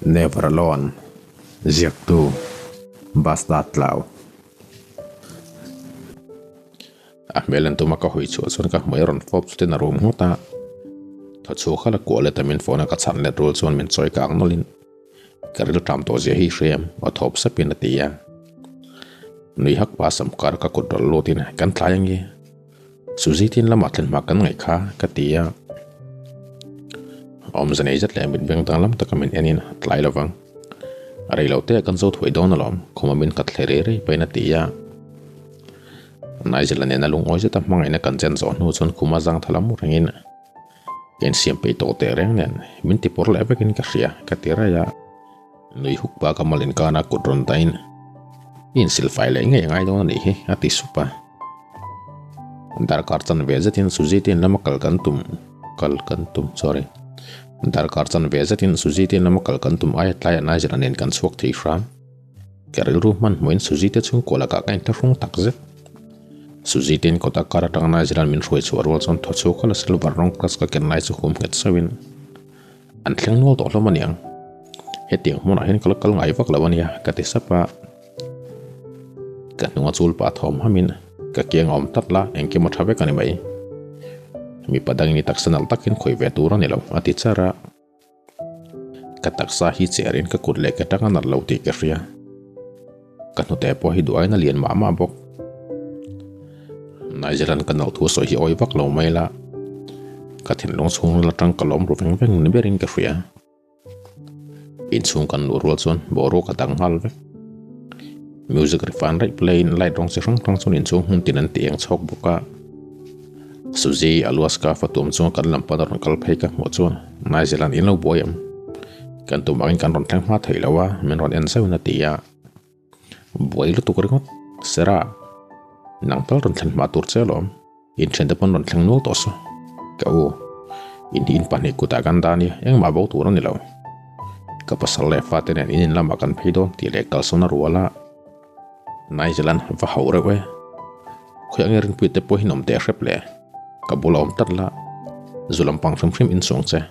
Never Alone, Ziaktu, Basta Tlau. A hmel en tuma ka hawi chhuah chuan ka hmui a rawn fawp chutin a rum nghut a. Thaw chhuak kha la kuah let a min phone a ka chhan let rul chuan min chawi kang nawlhin ka ril ṭam tawh zia hi hre em aw thawp sapin a ti a. Nui hak pa sam kar ka kut rawlh lutin kan tlai ange. Suzy tin lamah thlen hma kan ngaih kha ka ti a. Awmze nei zet leh mit beng danglam taka min enin tlai lovang. A rei lo te kan zo thuai dawn alawm khuma min nghat hle rei rei pahin a ti a. Nigel-a nena lungawi zeta hmangaihna kan chen zawh hnu chuan khuma zang tha lam rengin ka insiam peih tawh teh reng nen min ti pawr leh vekin ka hria ka ti raih a. Nui huk pa ka mal inkana kut rawn dahin i insilfai leh ngei angai dawn a nih hi a ti sup a. Darkar chan ve zetin Suzy te in lama kal kan tum kal kan tum sorry Darkar chan ve zetin Suzy te in lama kal kan tum aia tlaiah Nigel-a nen kan chhuak thei hram. Ka rilru hmanhmawhin Suzy te chhungkaw lakah ka inthlahrung tak zet. Suzy te in kawta kar atanga Nigel-a'n min hruai chhuah rual chuan thaw chhuak khala silver rawng class ka ken lai chu hum nghet sauhin an thleng nual tawh hlawm aniang. Hetiang hmunah hian ka la kal ngai vak lo ania ka ti sap a. Ka hnunga chul pah thawm hamin ka kiang a awm tlat la engkim a tha vek a ni mai. Mipa dangin i taksa nalh takin khawih ve tur a ni lo a ti char a. Ka taksa hi cherin ka kut leh ka tang a nat lo tih ka hria. Ka hnute pawh hi duh aiin a lian mah mah bawk. Nigel-a'n ka nalh thu sawi hi awi vak lo mai la, ka thinlung chhung la tang ka lawm ru veng veng ni berin ka hria. Inchhung kan luh rual chuan boruak a dang nghal vek. Music ri fan raih play in light rawng chi hrang hrang chuan inchhung hmun tin an ti eng chhawk bawk a. Suzy Aluaska fatuam chunga kan lam pan a rawn kal phei ka hmuh chuan Nigel-a'n in lo buai em? Kan tum angin kan rawn thleng hma thei lo a, min rawn en zauhin a ti a. Buai lutuk ringawt, Sarah, nang tal rawn thlen hma tur che alawm, inthiante pawn rawn thleng nual tawh suh. Ka u, in hi in pahnih kutah kan dah ania, engmah bo tur a ni lo. Ka pasal leh fate nen in in lamah kan phei dawn tih leh kalsawn a rual a. Nigel-a'n va hauh reuh e. Khawi ange rinpuite te pawh hi nawm teh hrep le. Ka bula awm tlat la, zu lampang hrim hrim in chuang che.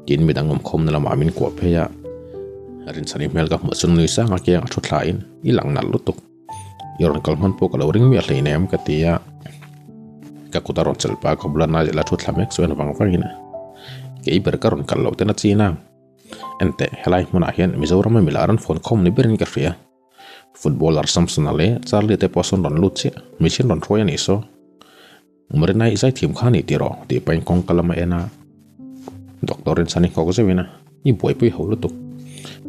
Tiin midang awm khawmna lamah min kuah phei a. Rinchhani hmel ka hmuh chuan nui sang a kiang a thu thla in, I lang nalh lutuk. I rawn kal hman pawh ka lo ring miah hleinem ka ti a. Ka kut a rawn chelh pah a, ka bula Nigel a thu thla mek chu en vang vang in, Kei ber ka rawn kal loh ten a chin a. Enteh, helai hmunah hian Mizoram a milar an phone khawm ni berin ka hria. Footballer Samson-a leh Charlie te pawh sawn rawn lut chiah, mihring rawn hruai a nih saw. Marina i zaithiam kha a ni tih rawh tih pahin kawngka lam a en a. Doctor Rinchhan i nghawk zeuhin a, I buaipui ho lutuk.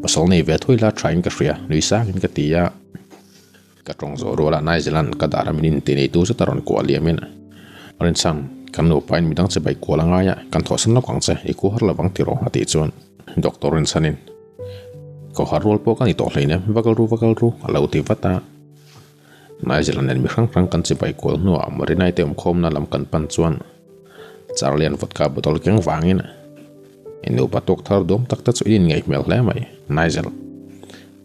Pasal nei ve thui la thain ka hria, nui sangin ka ti a. Ka tawng zawh rualah Nigel-a'n ka dar a min inti neitu zet a rawn kuah liamin, Rinchhan, kan nupain midang che bai kual a ngai a, kan thawhsan lawk ang che, i ku har lovang tih rawh a tih chuan Doctor Rinchhanin, Ko har rual pawh ka ni tawh hleinem, va kal ru va kal ru a lo ti vat a. Nigel-a nen mi hrang hrang kan chibai kual hnuah Marinai te awmkhawmna lam kan pan chuan Charlie-a'n vodka bottle keng vangin i nupa tawk thar duam tak te chu i inngaih hmel hle mai, Nigel.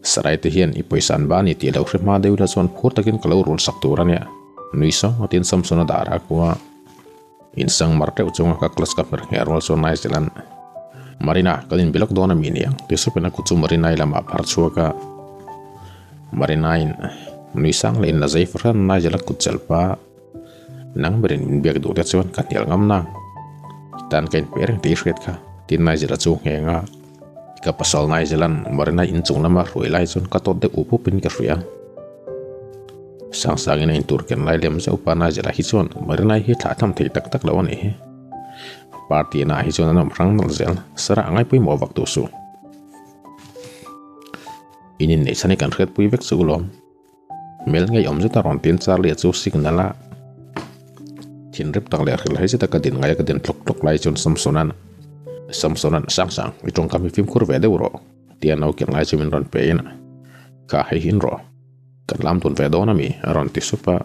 Sarai te hian i pawisa an ba a ni tih lo hre hma deuh ila chuan phur takin ka lo rul sak tur a nia, nui sawng atin Samson-a dar a kua. Insang mar teuh chunga ka class ka hmer ngheh rual chuan Nigel-a'n, Marina, kan inbi lawk dawn a mi niang? ti supin a kut chu Marina-i lamah a phar chhuak a. Marina-in nui sang leh in la zei fahran Nigel-a kut chelh pa, Nang berin min biak duh te chuan ka hnial ngam nang. I tan ka inpe reng tih i hriat kha, tiin Nigel-a chu ngheng a. Ka pasal Nigel-a'n Marina inchung lama hruai lai chuan ka tawt deuh up upin ka hria. Sangsangin a intur ken lai lem zeuh pa Nigel-a hi chuan Marina hi thlah tham thei tak tak lo a nih hi. Party naah hi chuan an awm hrang nalh zel, Sarah a ngaipawimawh vak duh suh. In inneih chhan hi kan hriatpui vek chu ulawm. Hmel ngeiawm zeta rawn tin Charlie-a chu signal a thinrim tak leh hrilhhai zeta ka din ngai a ka din tlawk tlawk lai chuan Samson-a'n Samson-a'n Sangsang i tawngkam hi fimkhur ve deuh rawh tia no ken lai chu min rawn pe in Kha hei hin rawh kan lam dun ve dawn ami a rawn ti sup a.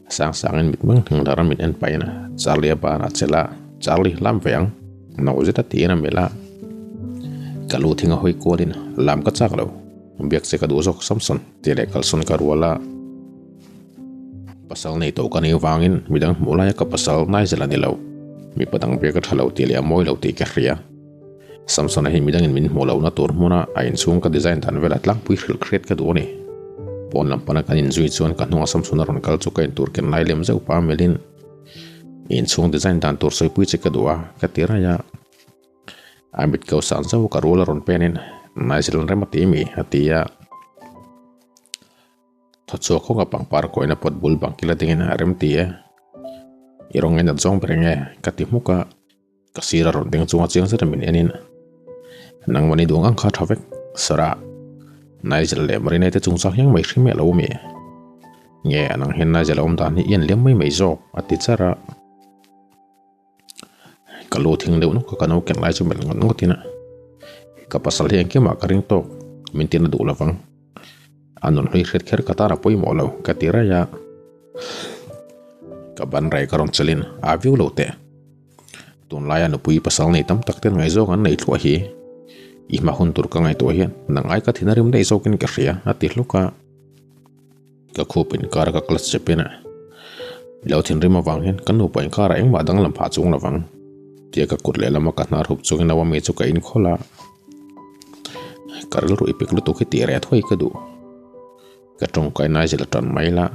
Sangsangin mitmeng hning lar a min en pahin Charlie-a banah chelh a Charlie lam ve ang no zeta tiin a melh a. Ka lu thing a hawi kualin lam ka chak lo. Biak che ka duh zawk Samson tih leh kalsawn ka rual a. Pasal nei tawh ka nih vangin midang hmuh laia ka pasal Nigel a ni lo. Mipa dang biak a tha lo tih leh a mawi lo tih ka hria. Samsona hi midangin min hmuh lohna tur hmuna a inchhung ka design dan vela tlangpui hrilh hriat ka duh a ni. Pawn lam pana kan inzui chuan ka hnunga Samsona rawn kal chu ka intur ken lai lem zeuh pa melhin i inchhung design dan tur sawipui che ka duh a ka ti raih a. A mit ko sang zauh ka rual a rawn penin Nigel rem a ti mi a ti a. Thaw chhuak hawk a pangpar kawina pot bul bang kila dingin a rem ti e. I rawng en a zawng ber enge ka ti hmuk a. Ka sir a rawn ding chunga chiang zet a min en in nangmahni duang ang kha tha vek Sarah Nigel leh Marina te chungchang hiang mai hrim miah lo mi nge anang hian Nigel a awm dan hi i en liam mai mai zawk a ti char a ka lu thing deuh nawk a ka no ken lai chu melh ngawt ngawt in a ka pasal hi engkim ah ka ring tawk min tina duh lovang a nun hlui hriat kher ka tan a pawimawh lo ka ti raih a ka ban rei ka rawn chelin a viau lo teh. Tunlaia nupui pasal nei tam tak ten ngaihzawng an nei thluah hi i hma hun tur ka ngaihtuah hian nang ai ka thin a rim daih zawkin ka hria a ti hluk a. Ka khup inkar ka class chepin a lo thinrim avang hian kan nupa inkarah engmah danglam phah chung lovang tia ka kut lehlama ka hnar hup chungin a mi chu ka inkhawl a. Ka rilru i pek lutuk hi tih reh thuai ka duh. Ka tawngkai Nigel a tan mai la,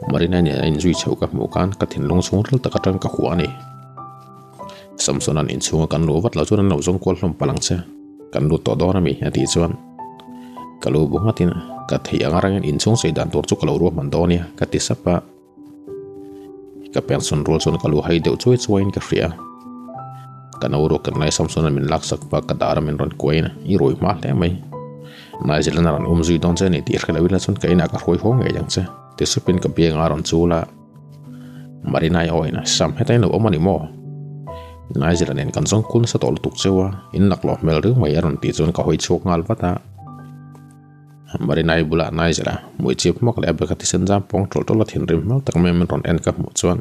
Marina nen a inzui chhoh ka hmuh khan ka thinlung chhungril tak atang ka hua a ni. Samson-a'n inchhunga kan luh vat loh chuan an lo zawng kual hlawm palh ang che, kan lut tawh dawn a mi a tih chuan ka lu bu nghatin ka theih ang arangin inchhung sawi dan tur chu ka lo ruahman dawn nia ka ti sap a. Ka pension rual chuan ka lu hai deuh chuai chuaiin ka hria. Ka no ruak kan lai Samson-a min laksak pa ka dar a min rawn kuaiin i rui hma hle mai. Nigel-an a rawn um zui dawn che a ni tih hre lo ila chuan ka inah ka hruai haw ngei ang che ti supin ka bianga a rawn chul a. Marina-i awin Sam heta in lo awm a ni maw? Nigel-a nen kan zawng kul nasa tawh lutuk cheu a, in laklawh hmel riu mai a rawn tih chuan ka hawi chhuak nghal vat a. Marinai bulah Nigel a hmui chip hmak leh a bag a thisen zam pawng tawlh tawlh a thinrim hmel tak mai min rawn en ka hmuh chuan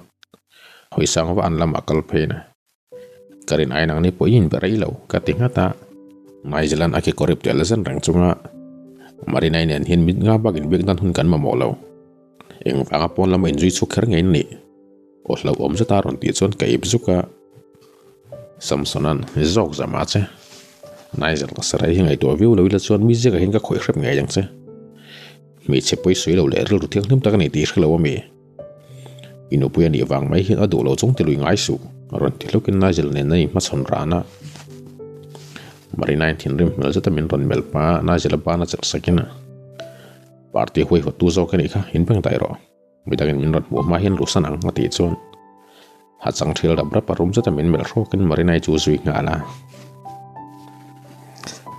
hawisang va an lamah kal phei na ka rin ai nang ni pawh i inbe rei lo ka ti nghat a Nigel an a kekawr ip tel zen reng chunga Marinai nen hian mit nga bak inbiak dan hun kan mamawh lo engvanga pawn lama inzui chhuk kher ngei an nih aw hlauhawm zet a rawn tih chuan ka ip zuk a. Samson-a'n zawk zam a che. Nigel ka sarai hi ngaihtuah viau lo ila chuan mi ziakah hian ka khawih hrep ngei ang che. Hmeichhe pawi sawi lo leh rilru thianghlim tak a ni tih i hre lo a mi? I nupui a nih vang mai hian a duh lo chung ti lui ngai suh, a rawn ti hlukin Nigel nen a inhmachhawn ran a. Marina-in thinrim hmel zeta min rawn melh pah a, Nigel-a ban a chelh sakin a, Party huaihawttu zawk a nih kha, inbeng daih rawh. Midangin min rawn hmuh hma hian luhsan ang a tih chuan ha chang thil rap rap a rum zet a min melh hrawkin Marinai chu zui nghal a.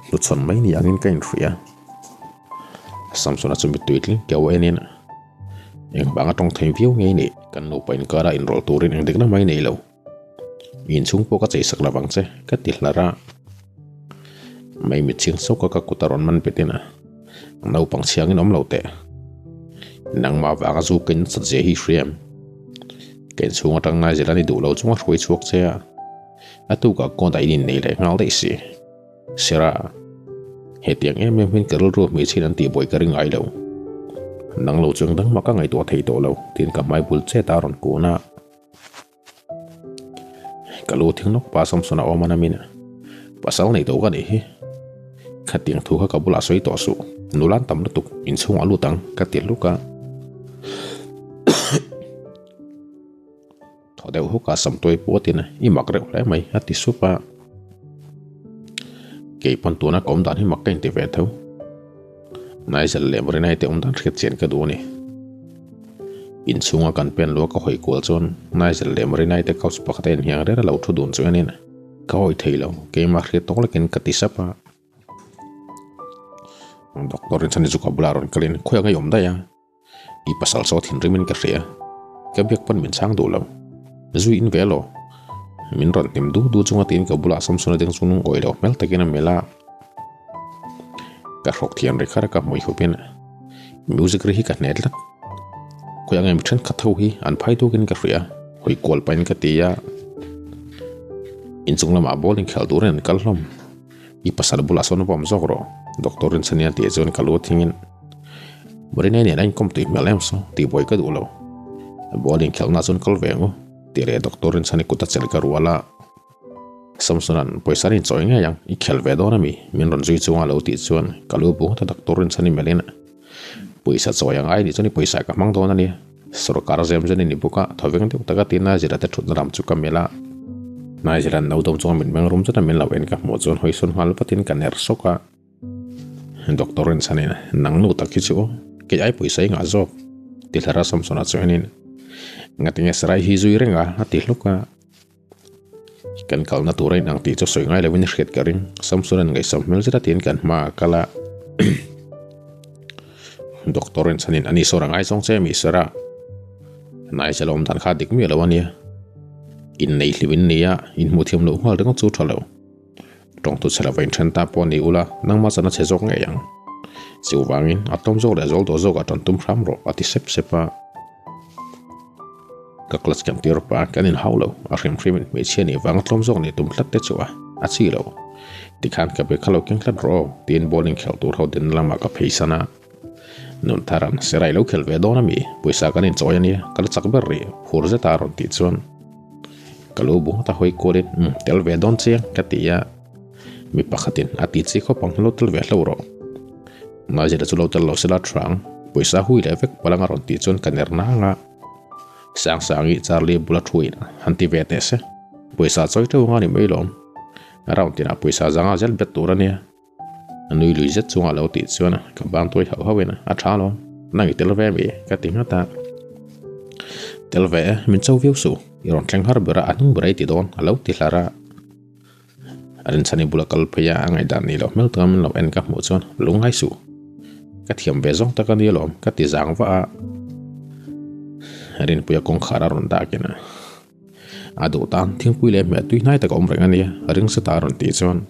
Hnuchhawn mai ni angin ka inhruih a. Samsona chu mittui tling keu enin engvanga tawng thei viau ngei nih kan nupa inkara inrawlh turin engdikna mai nei lo. Inchhung pawh ka cheisak lo vang che ka ti hlar a. Mai mitchhing sawk a ka kut a rawn man bet in a naupang chhiangin awm lo teh. Nangmah vanga zu ka in sat zia hi i hria em? Ka inchhung atang Nigel an i duh lo chung a hruai chhuak che a, a tukah kawt ah in innei leh nghal daih si. Sera, hetiang em em hian ka rilru hmeichhian an tihbuai ka ring ngai lo. Nang lo chu engdang mah ka ngaihtuah thei tawh lo tiin ka hmai bul chet a rawn kun a. Ka lu thing nawk pa Samson a awm a namin pasal nei tawh ka nih hi. Khatiang thu kha ka bulah sawi tawh suh, nula an tam lutuk inchhungah lut ang ka ti hluk a. Thaw deuh huk a samtuai puatin i mak reuh hle mai a ti sup a. Keipawn tuna ka awm dan hi mak ka inti ve tho. Nigel leh Marinai te awm dan hriat chian ka duh a ni. Inchhunga kan pen lua ka hawi kual chuan Nigel leh Marinai te couch pakhat a inhiang reng a lo thu dun chu enin ka hawi thei lo, keimah hriat tawk lekin ka ti sap a. Doctor in chhan chu ka bulah rawn kalin khawi anga i awm daih a, i pasal saw thinrimin ka hria, ka biak pawn min chhang duh lo, zui in ve law? Min rawn hnim du du chunga tiin ka bulah Samsona ding chu lungawi lo hmel takin a melh a. Ka hrawk thiam ri kha ka hmui hupin music ri hi ka hne tlat. Khawi ang em thenkhat ho hi an phai tukin ka hria, hawi kual pahin ka ti a. Inchung lamah ball inkhel turin an kal hlawm. I pasal bulah sawn va awm zawk rawh, Doctor Rinchhani a tih chuan ka lu thingin Marina nen a inkawm tui hmel em saw tih buai ka duh lo. Ball inkhelhna chuan kal ve ang u tih leh Doctor Rinchhani kut a chelh ka rual a. Samsona'n pawisa an inchawi ngei ang, i khel ve dawn a mi? Min rawn zui chunga lo tih chuan ka lu bu ngawt a doctor rinchhan i melhin pawisa chawi ang ai nih chuan i pawisa ka hmang dawn a nia. Sorkar zem zen i ni bawk a, thawveng deuh taka tiin Nigel-a te thutna lam chu ka melh a. Nigel-a'n no dawm chunga mitmeng rum zet a min lo en ka hmuh chuan hawisawn nghal vatin ka ner sawk a. Doctor rinchhanin nang nu tak hi chu aw, kei ai pawisa i ngah zawk ti hlar a Samson-a chuanin ngatinge sarai hi zui reng a a ti hluk a. Kan kalna tur a inang tih chu sawi ngai lovin i hriat ka ring. Samson-a'n ngaihsam hmel zet a tiin kan hmaah a kal a. Doctor rinchhanin ani sawn a ngaizawng che mi Sarah? Nigel awm dan kha a dik miah lo a nia. Innei hlim in nia, inhmuh thiam loh nghal ringawt chu tha lo. Tawngtu chhe lova inthen ta pawh ni ula, nangmah chuan a chhe zawk ngei ang. Chuvangin, a tlawm zawk leh zawl tawh zawkah tan tum hram rawh, a ti sep sep a. Ka clutch kan tir pah a, kan inhau lo. A hrim hrimin hmeichhia nih vanga tlawm zawk nih tum tlat te chu a, a chi lo. Tikhan ka be kha lo keng tlat rawh aw, tiin bowling khelh tur ho dinna lamah ka pheisan a. Nunthara'n, Serai lo khel ve dawn a mi? Pawisa kan inchawi a nia, ka la chak ber rih, phur zeta a rawn tih chuan ka lo bu ngawt a hawi kualin, Umm, tel ve dawn chiang, ka ti a. Mi pakhatin a ti chi khawp ang, lo tel ve hlo rawh. Ngaizela chu lo tel lo sela tha ang, pawisa hui leh vek palanga rawn tih chuan ka ner nang a. Sangsangi Charlie bula thuin han ti ve teh se, pawisa chawi teuh anga ni mai lawm. Round tinah pawisa zanga zel bet tur a nia. A nui lui zet chungah lo tih chuan ka bang tuai hauh hauhin a tha alawm, nang i tel ve mi? ka ti nghat a. Tel ve e, min cho viau suh, i rawn thleng har ber a, a hnung ber a i ti dawn, a lo ti hlar a. A rinchhani bula kal phei a, a ngaihdan nih loh hmel taka min lo en ka hmuh chuan lungngai suh, ka thiam ve zawng tak a ni alawm, ka ti zang vah a. Rinpuia kawngkhar a rawn dakin a. A duh tan thingpui leh hmeh tui hnai tak a awm reng a nia, ring seta a rawn tih chuan.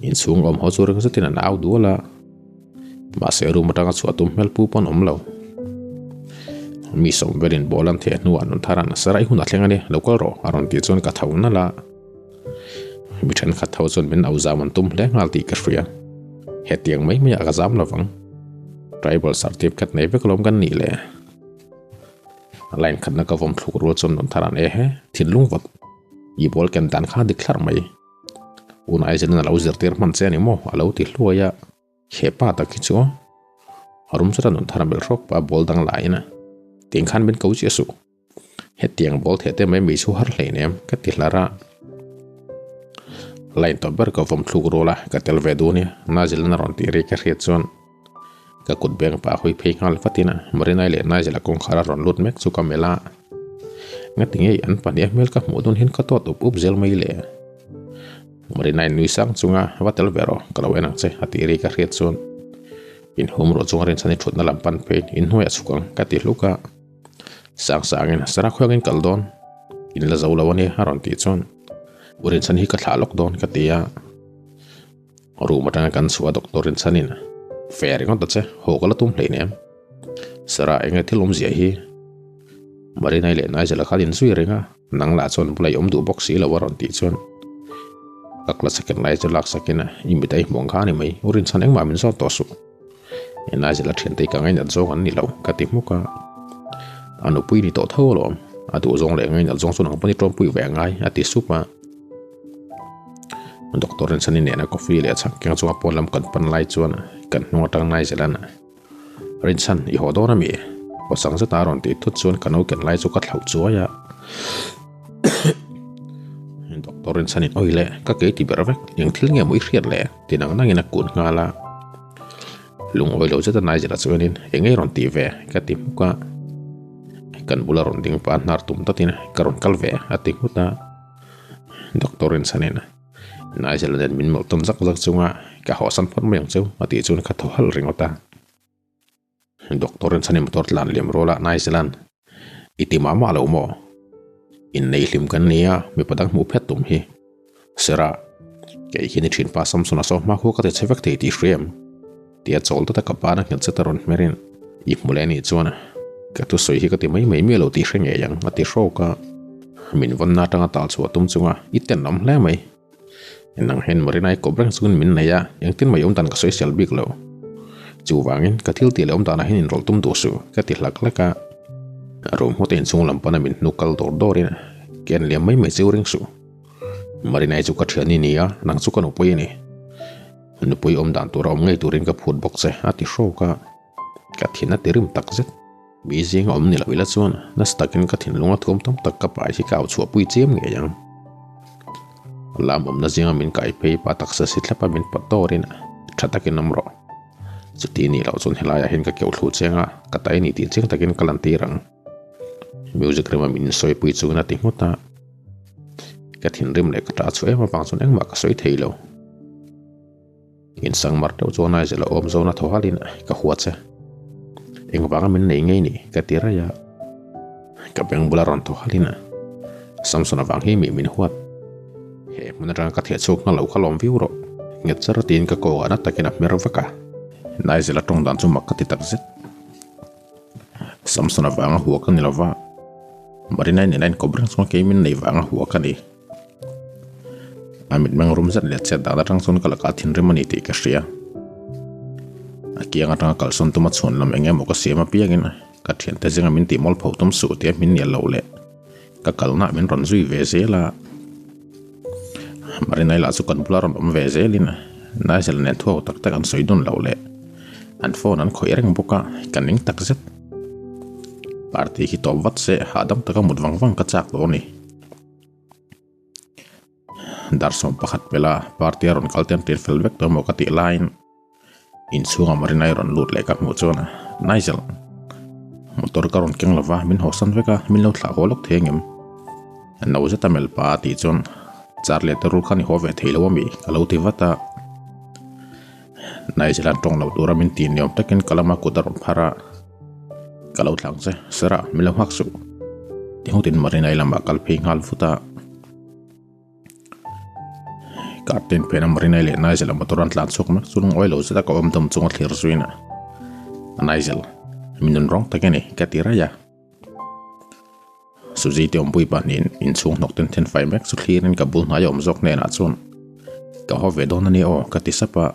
Inchhung awm ho chu ring zetin an au dual a, mahse room atanga chhuah tum hmel pu pawn awm lo. Mi sawm velin ball an theh hnuah Nunthara'n sarai hun a thleng a ni, lo kal rawh a rawn tih chuan ka tho nalh a. Mi thenkhat ho chuan min au zam an tum hle nghal tih ka hria. Hetiang mai maiah ka zam lovang. Tribal certificate nei vek alawm kan nih le. Line khatna ka vawm thluk rual chuan Nunthara'n ehe, thinlung vawt i ball ken dan kha dik thlarh mai. Unai zenin a lo zirtir hman che a ni maw? A lo ti hluai a, he pa tak hi chu a rum zet a nun thar a melh hrawk pah a ball dang laiin a tiang khan min ko chiah suh. Hetiang ball theh te mai mi chu har hlein em ka ti hlar a. Line tawp ber ka vawm thluk rual a, ka tel ve duh nia Nigel-in a rawn tih ri ka hriat chuan ka kut beng pah hawi phei nghal vatin a Marinai leh Nigel-a kawngkhar a rawn lut mek chu ka melh a. Ngati ngei an pahnih a hmel ka hmuh dawn hian ka tawt up up zel mai le. Marina in nui sang chunga va tel ve rawh ka lo en ang che a tih ri ka hriat chuan in hum ruah chunga rinchhan i thutna lam pan pheiin in hnuaiah chhuk ang ka ti hluk a. Sang sangin Sarah khuangin kal dawn in la zo lo a nia a rawn tih chuan u rinchhan hi ka thlah lawk dawn ka ti a. Room atanga kan chhuah doctor rinchhanin fe ringawt ta che haw ka la tum hleinem. Sarah enge thil awmzia hi Marinai leh Nigel a khan inzui reng a, nang lah chuan bula i awm duh bawk si lo a rawn tih chuan ka class second lai chu lak sakin i mit a i hmuh ang kha a ni mai, u Rinchhan engmah min zawt tawh suh. Nigel a thiante hi ka ngainat zawng an ni lo ka ti hmuk a, a nupui ni tawh tho alawm, a duh zawng leh ngainat zawng chu nang pawn i tawmpui ve angai a ti sup a. Doctor Rinchhani nena coffee leh chhang keng chunga pawn lam kan pan lai chuan kan hnung atang Nigel an Rinchhan, i haw dawn a mi? Aw sang zeta a rawn tih thut chuan ka no ken lai chu ka thlauh chuai a. Doctor Rinchhanin awi le, ka kei ti ber vek, eng thil nge maw i hriat le? ti nang nangin a kun nghal a. Lungawi lo zeta Nigel-a chuanin eng nge i rawn tih ve? ka ti hmuk a. Kan bula rawn ding pa hnar tum tatin ka rawn kal ve a ti nghut a. Doctor Rinchhanin Nigel-a nen min mawlh tawn zak zak chunga ka hawhsan phawt mai ang cheu a tih chuan ka thaw halh ringawt a. Doctor Rinchhani motor tlan liam rual a Nigel-a'n i ti mah mah lo maw? Innei hlim kan ni a, mipa dang hmuh phet tum hi. Sir-a, kei hian i thinpa Samson-a saw hma khua ka ti che vek thei tih hria em? Tia chawl dawt a ka ban a nghet zet a rawn hmerin i hmu leh anih chuan ka thusawi hi ka ti mai mai miah lo tih hre ngei ang a ti hrawk a. Min vawnna atanga tal chhuah tum chunga i tenawm hle mai. Nang hian Marina-i kawp reng chungin min nei a, engtin mai awmdan ka sawi sel bik lo. Chuvangin ka thil tih leh awmdanah hian inrawlh tum duh suh ka ti hlak hlak a. Room hmawt a inchhung lam pana min hnuk kal dawr dawrin ke an liam mai mai chu ring suh. Marinai chu ka thian i ni a, nang chu ka nupui i ni. Nupui awm dan tura awm ngei turin ka phut bawk che, a ti hrawk a. Ka thin a ti rim tak zet. Mi zinga awm ni lo ila chuan nasa takin ka thinlung a thuam tam tak ka pai hi ka au chhuahpui chiam ngei ang. Lam awmna zinga min kai phei pa taksa si thlapa min pawt dawrin tha takin awm rawh. Chuti nih loh chuan helaiah hian ka keuh thlu chiang a, ka tai ni tih chiang takin ka lantir ang. Music rema min sawipui chungin a ti nghut a. Ka thinrim leh ka ṭah chhuah em avang chuan engmah ka sawi thei lo. Insang mar deuh chuan Nigel a awm zawn a thaw halin ka hua che. Engvanga min nei ngei ni ka ti raih a. Ka beng bula rawn thaw halin Samson avang hi mi min huat. He hmun atanga ka theh chhuak nghal lo kha lawm viau rawh. Nghet char tiin ka kawngah na takin a hmer vek a. Nigel a tawng dan chu mak ka ti takzet. Samson avanga hua ka ni lova, Marina nena inkawp reng chuan kei min nei vanga hua ka ni. A mitmeng rum zet leh chet dan atang chuan ka lakah thinrim a ni tih ka hria. A kiang atanga kalsawn tuma chhuan lam eng emaw ka siam apiangin ka thiante zinga min tih mawl pho tum suh tia min nial loh leh ka kalna min rawn zui ve zel a. Marinai lah chu kan bula rawn awm ve zelin Nigel nen thuau tak tak an sawi dun loh leh an phone an khawih reng bawk a, ka ning tak zet. Party hi tawp vat se hahdam taka mut vang vang ka chak tawh a ni. Dar 11 pela party a rawn kal te an tir fel vek tawh emaw ka tih laiin inchhunga Marinai rawn lut leh ka hmuh chuan Nigel motor ka rawn keng lova min hawsan vek a min lo thlah haw lawk thei angem no zeta mel pa a tih chuan char leh te rul khan i haw ve thei lo ami ka lo ti vat a Nigel an tawng lo tura min tih niawm takin ka lama kut a rawn phar a ka lo thlang che Sarah min lo nghak suh ti ngawtin Marinai lamah kal phei nghal vut a. Curtain phena Marinai leh Nigel a motor an tlan chhuak mek chu lungawi lo zet a ka awm dawm chung a thlir zuin a Nigel min nun rawng tak a ni ka ti raih a Suzy te awmpui pahnihin inchhung hnawk ten then fai mek chu thlirin ka bul hnai a awm zawk hnenah chuan ka haw ve dawn a nia aw ka ti sap a.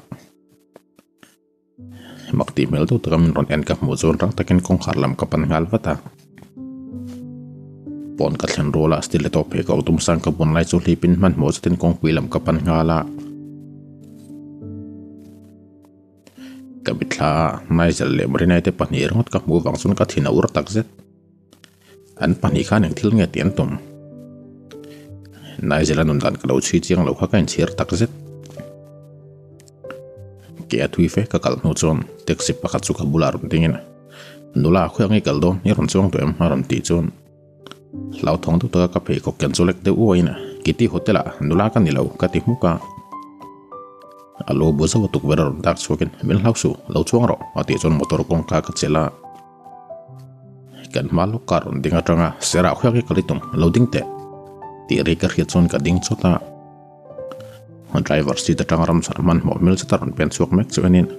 Mak tih hmel deuh taka min rawn en ka hmuh chuan rang takin kawngkhar lam ka pan nghal vat a. Pawn ka thlen rual a stiletto phei ka awtum sang ka bun lai chu hlipin hmanhmawh zetin kawngpui lam ka pan nghal a. Ka mitthla a Nigel leh Marinai te pahnih ringawt ka hmuh vang chuan ka thin a ur takzet. An pahnih khan eng thil nge tih an tum? Nigel-a nun dan ka lo chhui chiang lo kha ka inchhir tak zet. Ke a thui fe ka kal hnu chuan taxi pakhat chu ka bulah rawn dingin Nula khawi ang i kal dawn i rawn chuang tawh em? a rawn tih chuan hlauthawng deuh taka ka pheikhawk ken chu lek deuh uaiin Kitty hotel-ah nula ka ni lo ka ti hmuk a. A lo bu zauh a tukverh a rawn dak chhuakin Min hlau suh, lo chuang rawh a tih chuan motor kawngka ka chelh a. Kan hma lawk kar rawn ding atanga Serah khuak hi ka li tum lo ding teh tih ri ka hriat chuan ka ding chawt a. Driver seat atanga Ramchhan hmanhmawh hmel zeta rawn pen chhuak mek chu enin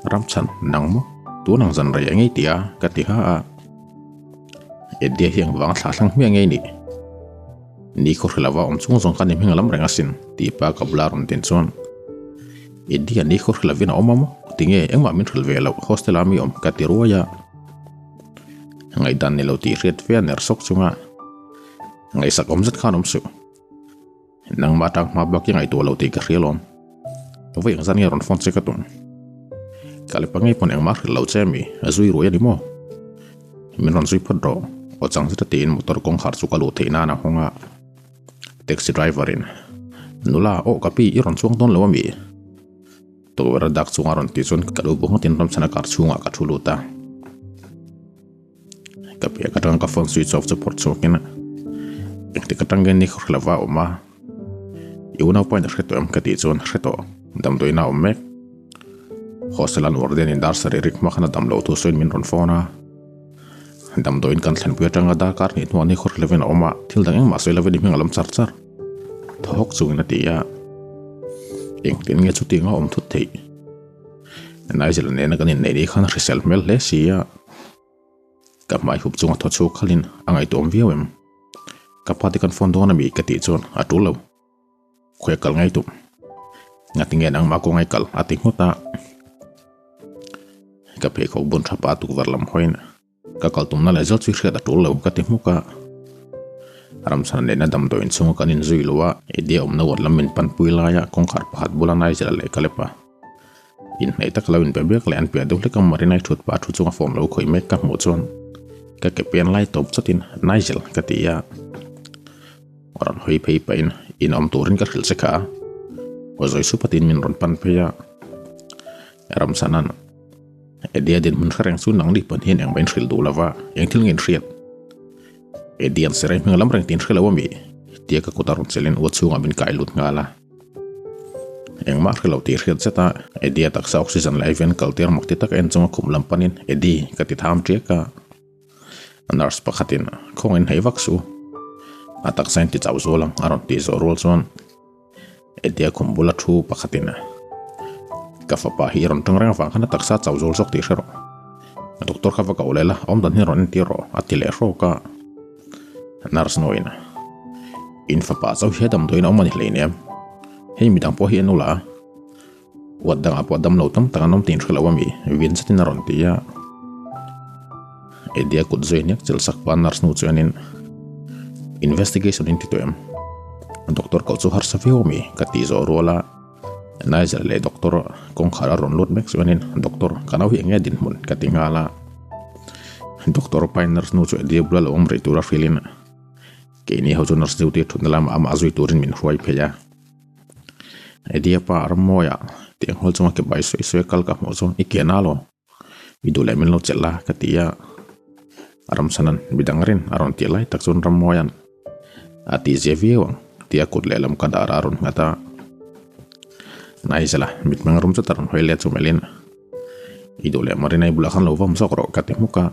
Ramchhan nang maw tun ang zan rei a ngei tih a ka ti ha a. Eddie hi engvanga thlah thlang hmiah ngei nih? Ni khaw hre lova awm chung zawng khan i hming a lam reng asin tih pa ka bula rawn din chuan Eddie ni khaw hre lovin a awm a maw? Tinge engmah min hrilh ve loh hostel ah mi awm ka ti ruai a. Ngaihdan ni lo tih hriat ve a ner sawk chunga ngaihsak awm zet khan awm suh. Nangmah tang hma bak i ngaihtuah loh tih ka hria lawm. Vawi engzat nge rawn phone che ka tum? Ka le pangei pawn engmah hrilh loh che ami? A zui ruai a ni maw? Min rawn zui phawt rawh. Aw chang zeta tiin motor kawngkhar chu ka luh theih nan a hawng a. Taxi driver in, Nula, aw ka pi i rawn chuang dawn lo ami? Tukverh a dak chunga rawn tih chuan ka lu bu ngawtin ramchhana kar chhungah ka thu lut a. Ka piah ka tang ka phone switch off chu phawrh chhuakin engtik atangin ni khawhri lova a awm a, i unaupa in a hre tawh em ka tih chuan hre tawh, damdawiin a awm mek. Hostel an warden in dar sarih rik hma khan a dam loh thu sawiin min rawn phone a, damdawiin kan thlenpui atanga darkar hnih hnuah ni khawhri lovin a awm a, thil dang engmah sawi lovin i hming a lam char char thaw hawk chungin a ti a, engtin nge chutiang a awm thut theih? Nigel nena kan inneih ni khan a hrisel hmel hle si a, ka hmai hup chunga thaw chhuak khalin a ngaihtuam viau em? Ka pa te kan phone dawn ami ka tih chuan a tul lo, khawi a kal ngai tum? Ngatinge nangmah kaw ngai kal a ti nghut a, ka pheikhawk bun tha pa tukverh lam hawiin. Ka kal tumna leh zel chu i hriat a tul lo ka ti hmuk a. Ramchhana nena damdawiin chhunga kan inzui lo a, Eddie-a awmna ward lam min panpui laia kawngkhar pakhat bula Nigel-a leh Caleb-a inhnaih taka lo inbe biak leh an piah deuh hlek a Marina-i thut pah thu chunga phone lo khawih mek ka hmuh chuan ka ke pen lai tawp chawtin Nigel ka ti a, rawn hawi phei pahin in awm turin ka hrilh che kha a, aw zawi sup atin min rawn pan phei a, Ramchhana'n Eddie-a dinhmun hre reng chu nangni pawn hian engmah in hrilh duh lova, eng thil nge in hriat? Edian serei hming a lam reng tih in hre lo a mi? Tia ka kut a rawn chelhin ua chhungah min kai lut nghal a. Engmah hre lo tih hriat zet a, Eddie-a taksa oxygen leh aivian kal tir mak ti tak en chunga khum lam panin Eddie ka ti tham ṭiak a. Nurse pakhatin khawngin hei vak suh, a taksa in ti chau zual ang a rawn tih zawh rual chuan Eddie-a khum bula thu pakhatin ka fapa hi i rawn ṭang reng avang khan a taksa chau zual zawk tih hre rawh. Doctor kha va koh leh la, awm dan hi rawn entir rawh a ti leh hrawk a. Nurse nuin In fapa chauh hi a damdawiin a awm a ni hleinem, hei midang pawh hi en ula, uat dangah pawh damlo tam tak an awm tih in hre lo a mi? Vin zetin a rawn ti a. Eddie-a kut zui nek chilh sak pah nurse nu chuanin Investigation in ti tawh em? Doctor koh chu harsa viau a mi? Ka tih zawh rual a. Nigel leh doctor kawngkhar a rawn lut mek chuanin Doctor, ka nau hi eng nge dinhmun? Ka ti nghal a. Doctor pain nurse nu chu Eddie bula lo awm rih tura hrilhin keini ho chu nurse duty thutna lamah amah zui turin min hruai phei a. Eddie pa Rammawiah tiang hawl chunga ke bai sawi sawi a kal ka hmuh chuan i ke na lo. I duh leh min lo chelh la ka ti a, Ramsanan midang rin a rawn tih lai tak chuan Rammawia'n a tih zia viau ang tih a kut lehlam ka dar a rawn nghat a. Nigel-a mitmeng rum zet a rawn hawi let chu melhin I duh leh Marina-i bulah khan lo vawm zawk rawh ka ti hmuk a,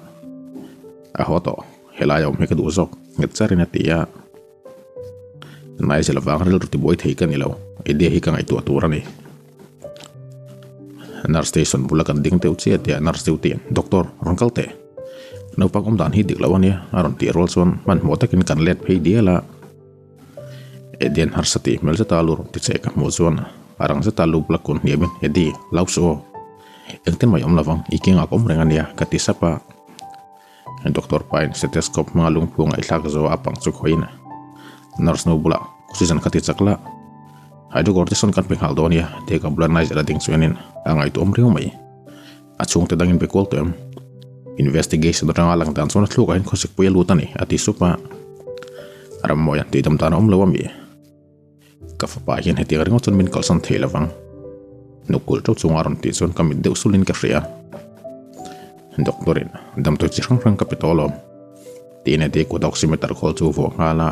a haw tawh helai a awm hi ka duh zawk nghet charin a ti a. Nigel avang rilru tibuai thei ka ni lo, Eddie hi ka ngaihtuah tur a ni. Nurse station bula kan ding deuh chiah tia nurse duty in Doctor, rawn kal teh. Naupang awm dan hi dik loh a nia a rawn tih rual chuan hmanhmawh takin kan let phei dial a. Eddie-a'n harsa tih hmel zeta lu rawn ti che ka hmuh chuan a rang zeta lu bula kun hniamin Eddie, lau suh aw. Engtin mai awm lovang, i kengah ka awm reng a nia ka ti sap a. Doctor pain stethoscope hmanga lungphu ngaihthlak zo a pang chu khawiin nurse nu bulah oxygen kha ti chak la, hydrocortisone kan pe nghal dawn nia tia ka bula Nigel a ding chuanin a ngaihtuahawm riau mai. A chhungte dangin be kual tawh em? Investigation atanga lang dan chuan a thlukah hian khawsikpui a lut a ni a ti sup a. Rammawi an tihdam dan a awm lo a mi? Ka fapa hian hetiang ringawt chuan min kalsan thei lo vang. Nukul teuh chunga rawn tih chuan ka mit deuh sulin ka hria. Doctor-in damdawi chi hrang hrang ka pe tawh alawm. Tiin a ti kut oximeter khawl chu vuah nghal a.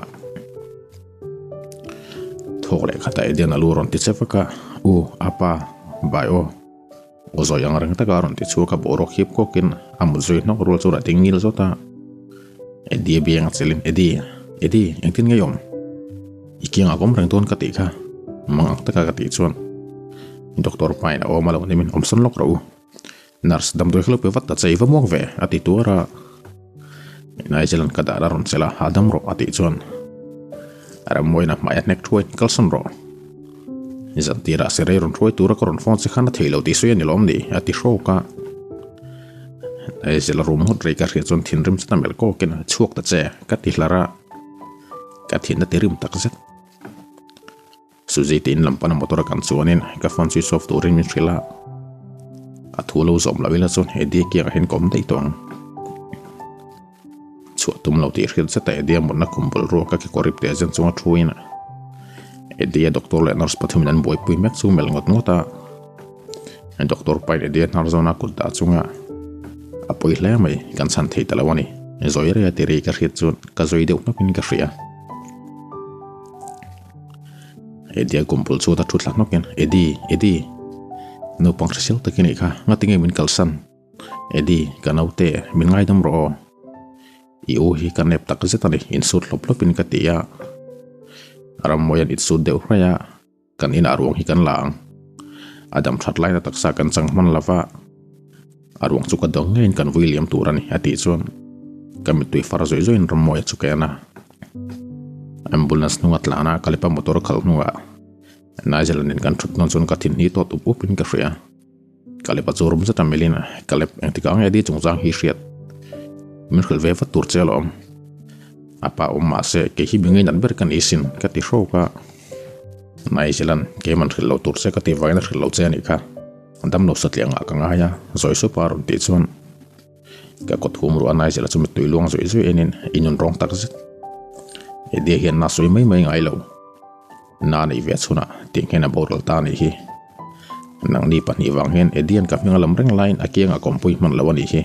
Thawk leh khatah Edian a lu rawn ti che vak a, U, apa, bai aw. Aw zawi ang reng taka rawn ti chhuak a, boruak hip kawkin a mut zui hnawk rual chu a ding ngil zawt a. Eddie a biang a chelin, Eddie, Eddie, engtin nge i awm? I kiangah ka awm reng dawn ka tih kha, mang ang taka ka tih chuan Doctor pain a awm a lo nimin awmsawn lawk rawh u. Nurse, damdawi kha lo pe vat ta che, i va muang ve, a ti tuar a. Nigel-a'n ka dar a rawn chelh a, hahdam rawh a tih chuan Rammuain a hmai a hnek thuai, kalsawn rawh. Zantirah serei rawn hruai tura ka rawn phone che khan a thei lo tih sawi a ni lawm ni? a ti hrawk a. Nigel-a rum ngawt rei ka hriat chuan thinrim zet a melh kawkin chhuak ta che ka ti hlar a, ka thin a ti rim tak zet. Suzy te in lam pana motor a kan chuanin ka phone switch off turin min hrilh a, a thu lo zawm loh ila chuan Eddie kiangah hian ka awm daih tawh ang. Chhuah tum lo tih hriat zeta Eddie a mutna khum bul ruak a kekawr ip teh zen chunga thuin Eddie a doctor leh nurse pathumin an buaipui mek chu melh ngawt ngawt a. Doctor pain Eddie a hnar zawna kut dah chunga a pawi hle mai kan chhan thei ta lo a ni. Zawi rei a ti ri ka hriat chuan ka zawi deuh hnawkin ka hria. Eddie-a kum bul chu ta thu thla hnawkin Eddie, Eddie, naupang hrisel tak i nih kha, ngati nge min kalsan? Eddie, ka naute, min ngaidam rawh aw. I u hi ka nep tak zet a ni, insut hlawp hlawpin ka ti a. Rammawia'n insut deuh hraih a, kan inah ruang hi kan la ang. A dam that laina taksa kan chang hman lova, a ruang chu ka dawng ngeiin kan vui liam tur a ni, a tih chuan ka mittui far zawih zawihin Rammawia chu ka en a. Ambulance hnunga tlan a, Kalepa motor khalh hnungah Nigel-a nen kan thut hnuah chuan ka thin hi tawt up upin ka hria. Kalepa chu rum zet a melhin Kalep, engtikah nge di chungchang hi hriat? Min hrilh ve vat tur che alawm. A pa awm mah se kei hi mi ngainat ber ka ni sin ka ti hrawk a. Nigel-a'n keiman hrilh lo tur che ka tih vangin a hrilh lo che a nih kha. Damlo satliah ngah ka ngai a, zawi supa a rawn tih chuan ka kawt hum ruah a Nigel-a chu mittui luang zawih zawih enin i nun rawng tak zet. Eddie hian na sawi mai mai ngai lo. Na neih ve chhunah tih nghen a boral ta a nih hi. Nangni pahnih vang hian Eddie-a'n ka hming a lam reng laiin a kiangah kawmpui hman lo a nih hi.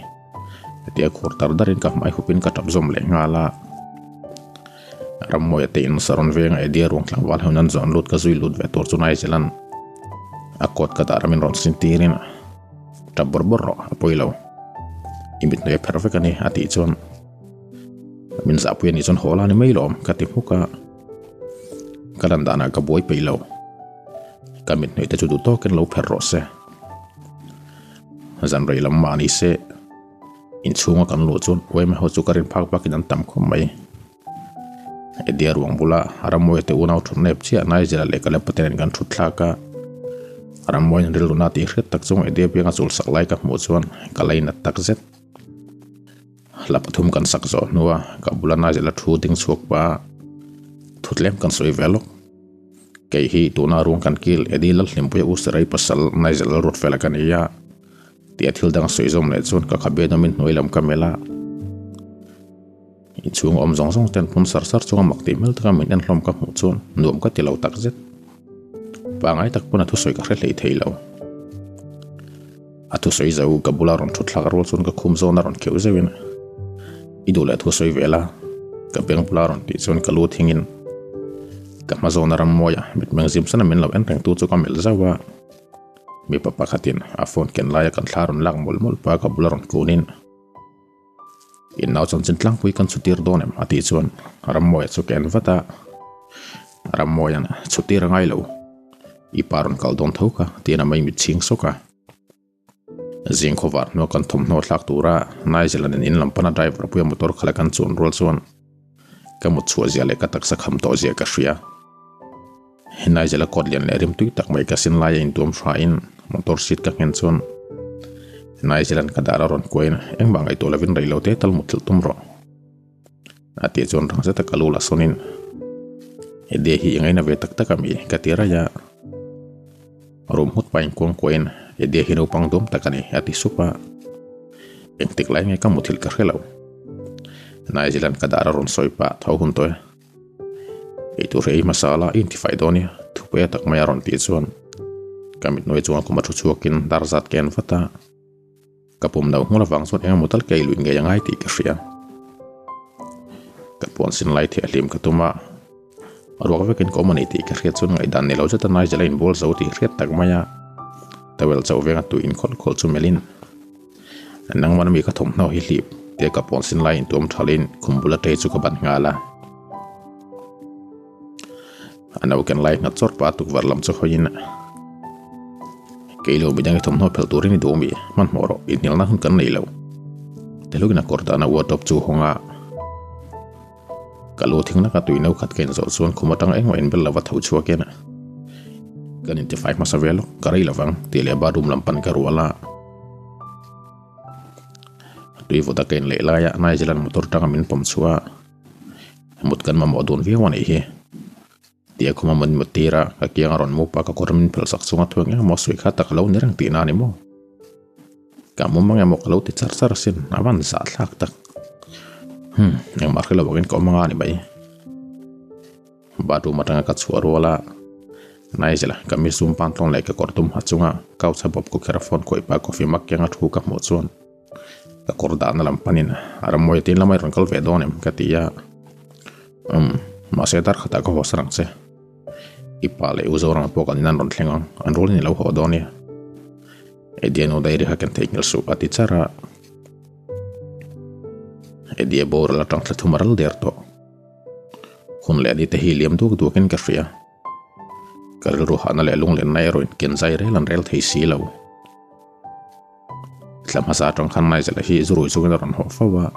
Tia khur tar darin ka hmai hupin ka tap zawm leh nghal a. Rammuaia te in Saron venga Eddie ruang tlangval ho nan zawn lut ka zui lut ve tur chu Nigel-a'n a coat ka dah ramin rawn sin tirin tap bawrh bawrh rawh a pawi lo. I mit hnuai a pherh vek a ni a tih chuan min zahpui a nih chuan haw la ni mai lawm ka ti hmuk a. Ka lan danah ka buai peih lo. Ka mit hnuai te chu duh tawkin lo pherh rawh se. Zan rei lam mah ni se inchhunga kan luh chuan uaime ho chu ka rin phak bakin an tam khawp mai. Eddie ruang bula Rammuaia te unau thut nep chiah Nigel-a leh Caleb-a te nen kan thut thlak a. Rammuaiin rilru na tih hriat tak chung Eddie pianga chul sak lai ka hmuh chuan ka lainat tak zet. Hla pathum kan sak zawh hnua ka bula Nigel-a thu ding chhuak pa thutlem kan sawi ve lawk. Kei hi tuna ruang kan kil Eddie Lalhlimpuia U Sarai pasal Nigel Lalruatfela ka ni a, tia thil dang sawi zawm leh chuan ka khabe nawmin hnuai lam ka melh a. Inchhung awm zawng zawng ten phun sar sar chunga mak tih hmel taka min en hlawm ka hmuh chuan nuam ka ti lo tak zet. Pangai tak pawn a thusawi ka hre hlei thei lo. A thusawi zo ka bula rawn thut thlak rual chuan ka khum zawn a rawn kheuh zeuhin i duh leh thusawi ve la ka beng bula rawn tih chuan ka lu thingin ka hma zawn a ram mawi a mitmeng zim sana min lo en reng tu chu ka melh zauh a mipa pakhatin a phone ken laia kan thla rawn lak mawlh mawlh pa ka bula rawn kunin In nau chanchin tlangpui kan chhutir dawn em a tih chuan Rammawia chu ka en vat a, Rammawia'n chhutir a ngai lo, i pa rawn kal dawn tho kha tiin a mei mit chhing sawk a. Zing khawvar hnua kan thawmhnaw thlak tura Nigel-a nen in lam pana driver puia motor khalh a kan chuan rual chuan ka mut chhuah zia leh ka taksa kham tawh zia ka hria. Nigel-a coat lian leh rim tui tak mai ka sin laia intuam hrain motor seat ka nghen chuan Nigel-a'n ka dar a rawn kuain engmah ngaihtuah lovin rei lo te tal mutthilh tum rawh a tih chuan rang zeta ka lu la sawnin Eddie hi i ngaina ve tak tak ami ka ti raih a, room nghut pahin kuang kuain Eddie hi naupang duam tak a ni a ti sup a, engtik lai nge ka muthilh ka hre lo Nigel-a'n ka dar a rawn sawi pah tho hun tawh e. Eitur hi ei hmasa la i intifai dawn nia thupe tak mai a rawn tih chuan ka mit hnuai chunga khuma thu chhuakin dar zat ka en vat a, ka pum no nghul avang chuan eng emaw tal ka ei luih ngei angai tih ka hria. Ka puan sin lai theh hlim ka tum a, ruak vekin ka awm a ni tih ka hriat chuan ngaihdan ni lo zeta Nigel a inbual zo tih hriat tak mai a, towel chauh venga tui inkhawlh khawlh chu melhin Nangmah mi ka thawmhnaw hi hlip tia ka pawn sin lai intuam thalin khum bula tei chu ka ban nghal a. A no ken lai nghat chawrh pah a tukverh lam chu hawiin Kei lo midang i thawmhnaw phelh turin i duh mi hmanhmawh rawh inhnialna hun kan nei lo. Telugin a kawr dahna wardrobe chu hawng a. Ka lu thing laka tui no khat ka inzawh chuan khum atanga engmah inbel lova tho chhuakin kan intifai hmasa ve lawk ka rei lovang tih leh bathroom lam pan ka rual a. Tui vawta ka inleh laia Nigel-a'n motor tanga min pawm chhuah a, mut kan mamawh dun viau a nih hi tia khuma min mut tir a, ka kianga rawn mu pah ka kawr min phelh sak chunga thu eng eng emaw sawi kha tak a lo ni reng tihna a ni maw? Ka mum ang emaw ka lo ti char char asin, a van zah thlak tak. Hmm, engmah hre lo angin ka awm anga ni mai. Bathroom atanga ka chhuah rual a, Nigel-a ka misum panthlawng leh ka kawr tum ha chunga couch a bawp ku kher a phone khawih pah coffee mug kianga thu ka hmuh chuan ka kawr dahna lam panin a rammawi tin lamah i rawn kal ve dawn em ka ti a. Um, mahse dar khatah ka haw san ang che. I pa leh u Zoranga pawh kan in an rawn thleng ang, an rualin i lo haw dawn nia. Eddie nu dairy kha ken theihnghilh suh a ti char a. Eddie boral atang thla thum a ral der tawh. Hun leh ni te hi liam duak duakin ka hria. Ka rilru hahna leh lunglenna erawh in ken zai rel an rel thei si lo. Thla hmasa atang khan Nigel-a hi zu rui chungin a rawn haw fo a.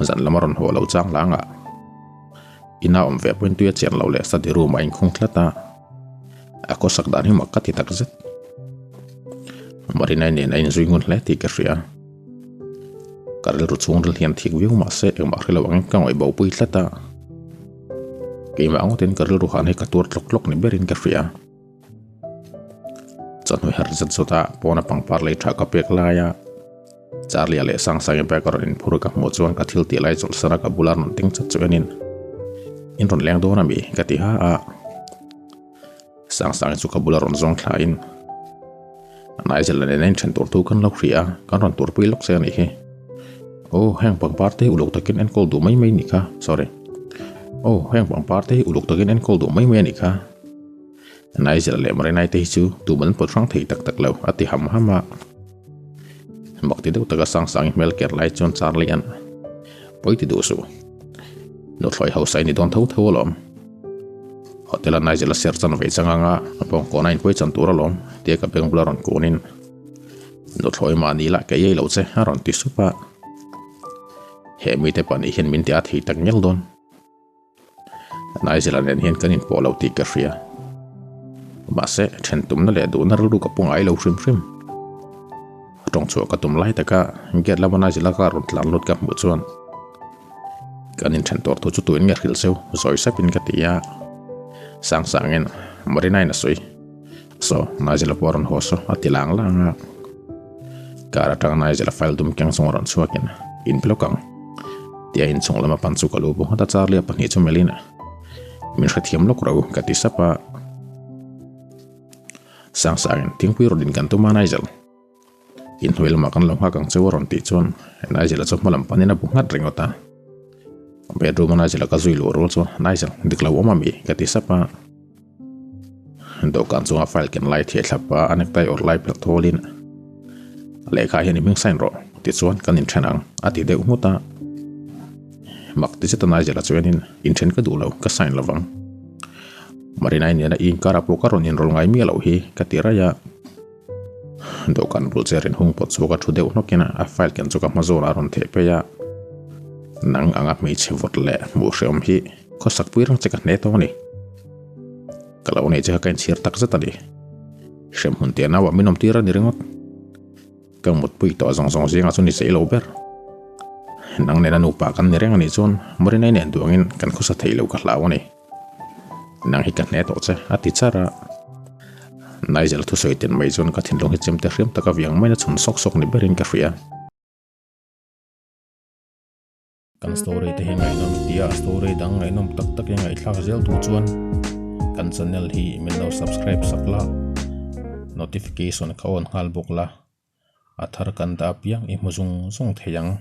Zan lam a rawn haw lo chang hlangah ina awm ve pawhin tui a chian loh leh study room a inkhung tlat a. A khawsak dan hi mak ka ti tak zet. Marina-i nen a inzui ngun hle tih ka hria. Ka rilru chhungril hian thik viau mah se engmah hre lo angin ka ngawih bo pui tlat a. Keimah ngawtin ka rilru han hi ka tuar tlawk tlawk ni berin ka hria. Chawhnu her zet zawt a pawna pangpar lei tha ka pek lai a, Charlie-a leh Sangsangi bag a rawn inphur ka hmuh chuan ka thil tih lai chawlhsan a ka bula rawn ding chat chu enin, In rawn leng dawn ami? ka ti ha a. Sangsangi chu ka bula rawn zawng thlain, Nigel-a nena inthen tur thu kan lo hria a, kan rawn turpui lawk che a nih hi. Aw, heng pangpar te hi uluk takin enkawl duh mai mai nih kha, sorry. Aw, heng pangpar te hi uluk takin enkawl duh mai mai a nih kha. Nigel leh Marinai te hi chu tum an pawt hrang thei tak tak lo, a ti ham ham a. Mak ti deuh taka Sangsangi hmel ker lai chuan Charlie-a'n, Pawi ti duh suh. Nuthlawi hausa i ni dawn tho tho alawm. Hotel-a Nigel-a ser chan ve chang anga a pawngkawn a inpawi chan tur alawm, tia ka beng bula rawn kunin, Nuthlawi mahni lah kei ei lo che, a rawn ti sup a. He mite pahnih hian min ti a thei tak ngial dawn. Nigel-a nen hian kan inpawh lo tih ka hria. Mahse, then tumna leh duhna rilru ka pu ngai lo hrim hrim. Tawng chhuah ka tum lai taka gate lama Nigel-a car rawn tlan lut ka hmuh chuan kan inthen tawr thu chu tuin nge hrilh cheu zawi sapin ka ti a. Sang sangin Marina-in a sawi. Saw, Nigel-a pawh a rawn haw saw a ti lang lang a. Car atanga Nigel-a file dum keng chung a rawn chhuakin in block ang tia inchung lama pan chu ka lu bu nghat a Charlie-a pahnih chu melhin min hrethiam lawk ro ka ti sap a. Sangsangin thingpui rawn in kan tum a Nigel. Inhnuai lamah kan lo nghak ang cheu a rawn tih chuan Nigel-a chu hma lam panin a bu nghat ringawt a. Bedroom-a Nigel-a ka zui luh rual chuan Nigel, dik lo awm ami? ka ti sap a. Dawhkan chunga file ken lai theh thlap a, a necktie awrh lai phelh thawlin lehkha hian i hming sign rawh tichuan kan inthen ang a ti deuh nghut a. Mak ti zeta Nigel-a chuanin inthen ka duh lo, ka sign lovang. Marina-i nena i inkar ah pawh ka rawn inrawl ngai miah loh hi ka ti raih a. Dawhkan bul chair in hung pawt chhuak a thu deuh hnawkin a file ken chu ka hma zawnah a rawn theh phei a. Nang anga hmeichhe vawt leh hmuh hreawm hi khawsak pui rang che ka hne tawh a ni. Ka lo nei che kha ka inchhir tak zet a ni. Hremhmun tih a nauah min awm tir a ni ringawt. Ka mutpui tawh zawng zawng zingah chu ni sei lo ber. Nang nena nupa kan ni reng a nih chuan Marinai nen duangin kan khawsa thei lo ka hlau a ni. Nang hi ka hne tawh che a ti char a. Nigel thusawi ten mai chuan ka thinlung hi chemte hriam taka viang maina chhun sawk sawk ni berin ka hria. Kan story te hi ngaihnawm tia story dang ngaihnawm tak tak i ngaihthlak zel duh chuan kan channel hi min lo subscribe sak la, notification kha on nghal bawk la, a thar kan dah apiang i hmu zung zung thei ang.